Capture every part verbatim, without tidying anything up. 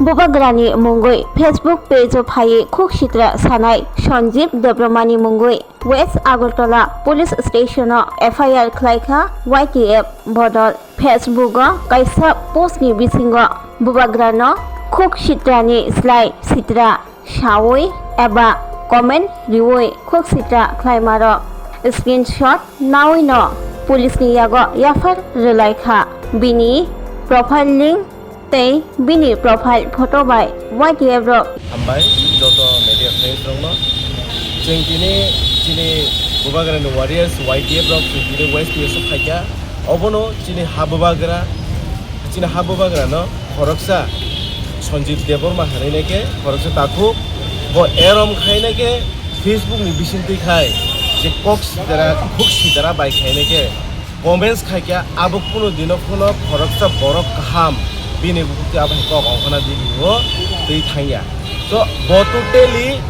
Bubagrani mungwi Facebook page o phaiwi khuk sitra sanai Sanjeev Debbarmani mungwi West Agartala Police Station o F I R khlaikha Y T F bodol. Facebook o kaisa post ni bisingo bubagrano khuk sitrani slai sitra sawi eba comment riwi khuk sitra khlaimarok screenshot nawino police ni yago yaphar rwlaikha. Bini profile link tei bini profile photo bai Y T F rok. Hambai joto media friends rokno. Chwng tini chini Bubagrani warriors Y T F rok chwng tini West P S o phaikha. Obono chini ha Bubagra, chini ha Bubagrano khoroksa Sanjeev Debbarma hwnwi nai khe khoroksa takhuk. Bo erom khai nai khe Facebook ni bisingtwi khai je kok sitara, khuk sitara bai khai nai khe comments khaikha, abo kunu dino phano khoroksa borok kaham bini bukhukti abo hai kok ongkhorna di hinwi twi thangya. So, bo totally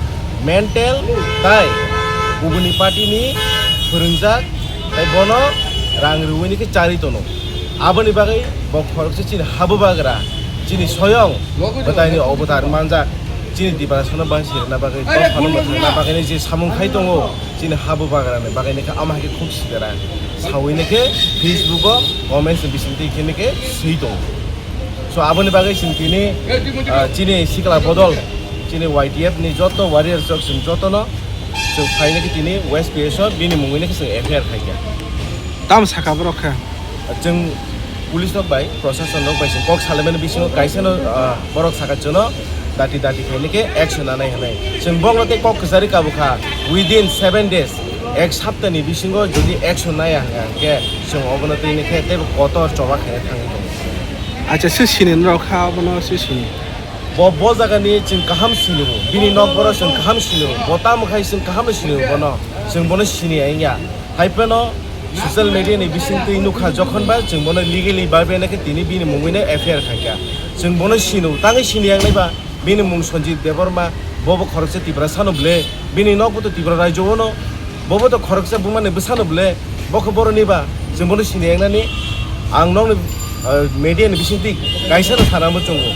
mental tai kubuni party ni phwrwngjak, tai bono rang rwini khe charwi tono. Aboni bagwi bo khoroksa chini ha Bubagra, chini soyong bwtaini obotar manjak, chini Tiprasano bangsi rwna bagwi, dophano mwthangna bagwi je samung khai tongo. Chini ha Bubagrani bagwi nokha, ama hai khe khuk sidera sawi nokhe Facebook o comments ni bisingtwi khe nokhe swi tongo. So aboni bagwi chwng tini, ah, chini sikla bodol, chini Y T F ni joto warriors rok chwng jotono chwng phai nokhe tini West P S o bini mungwi nokhe chwng F I R khaikha. Tamo saka borok khe? Chwng police rok bai, prosason rok bai chwng kok salaimani bisingo kaisa no, ah, borok saka chwngno dati dati khainai khe action nanai hwnwi. Chwng bokno tei kok kwchari kabukha, within seven days, ek saptani bisingo jodi action naya hwnkha hwnkhe chwng obono twi nai khe teibo kotor choba khaina thangwi tongo. Acha, se sini norok kha, abono se sini. Bo, bo jagani chwng kaham sini o, bini nok borok chwng kaham sini o, bo tamo khai chwng kaham sini o bono, chwng bono sini ya wngya. Hai phano social media ni bisingtwi nukha, jokhon ba chwng bono legally barbe nai khe tini bini mungwi no F I R khaikha. Chwng bono sino, tangwi sini yang nai ba? Bini mung Sanjeev Debbarma, bo bo khoroksa Tiprasa no ble, bini nok bo to Tripura rajyo o no, bo bo to khoroksa buma ni bwsa no ble, bo khe borok ni ba? Chwng bono sini yang nani, ang nokni, ah, media ni bisingtwi kaisa no sana muchungo.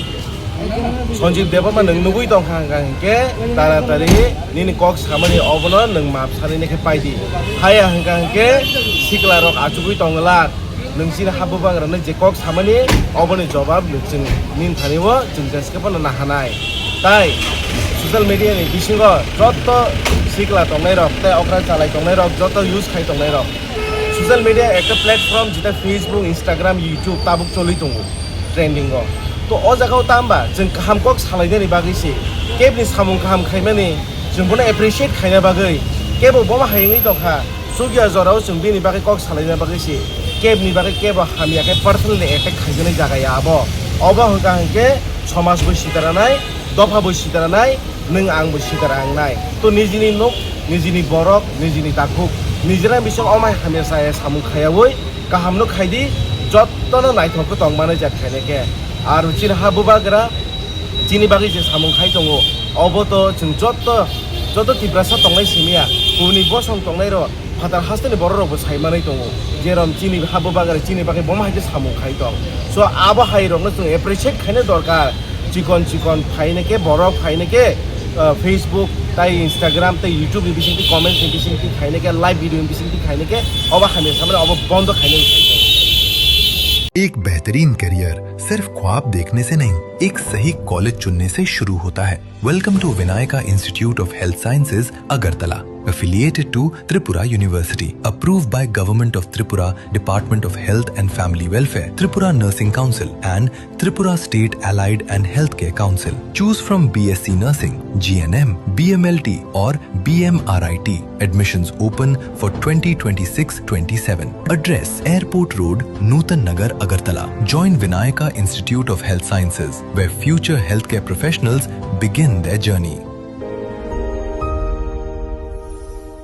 Sanjeev Debbarma nwng nugwi tongkha hwnkha hwnkhe taratari nini kok samani obono nwng maap sanai nai khe paidi. Haya hwnkha hwnkhe sikla rok achugwi tongla, nwng chini ha Bubagrano je kok samani oboni jobab nwng chwng nini thani o chwng jeskhe phano nahanai. Tai social media ni bisingo joto sikla tongnai rok tei okra chalai tongnai rok, joto use khai tongnai rok, social media ekta platform jeta Facebook, Instagram, YouTube tabuk cholwi tongo trending o. To o jaga o tamba chwng kaham kok salainani bagwi se, kebni samung kaham khaimani chwng bono appreciate khaina bagwi, kebo bomo hai wngwi tongkha, chukya jorao chwng bini bagwi kok salaina bagwi se, kebni bagwi kebo hamya khe personally attack khaijaknai jaga ya abo. Obo hwnkha hwnkhe somaj bo sitaranai, dopha bo sitaranai, nwng ang bo sitara wngnai. To nijini nok, nijini borok, nijini takhuk, nijini bising omai hamya saya samung khayawi kahamno khaidi, jottono naithok khe tong mani jat khainai khe. Aro chini ha Bubagra, chini bagwi je samung khai tongo, obo to chwng jotto, joto Tiprasa tongnai simiya, kubuni bosong tongnai rok, phatar hasteni borok rok bo sai manwi tongo, jerom chini ha Bubagra chini bagwi bomo hai khe samung khai tong. So abo hai rokno chwng appreciate khaina dorkar. Chikon chikon phaina khe borok phaina khe, ah, Facebook tai Instagram tai YouTube ni bisingtwi, comments ni bisingtwi phaina khe, live video ni bisingtwi phaina khe, obo hamya samani obo bondo khaina wngkha. एक बेहतरीन करियर सिर्फ ख्वाब देखने से नहीं, एक सही कॉलेज चुनने से शुरू होता है। Welcome to Vinayaka Institute of Health Sciences, Agartala, affiliated to Tripura University, approved by Government of Tripura, Department of Health and Family Welfare, Tripura Nursing Council, and Tripura State Allied and Healthcare Council. Choose from B S C Nursing, G N M, B M L T, or B M R I T. Admissions open for twenty twenty-six twenty-seven. Address: Airport Road, Nutan Nagar, Agartala. Join Vinayaka Institute of Health Sciences, where future healthcare professionals begin their journey.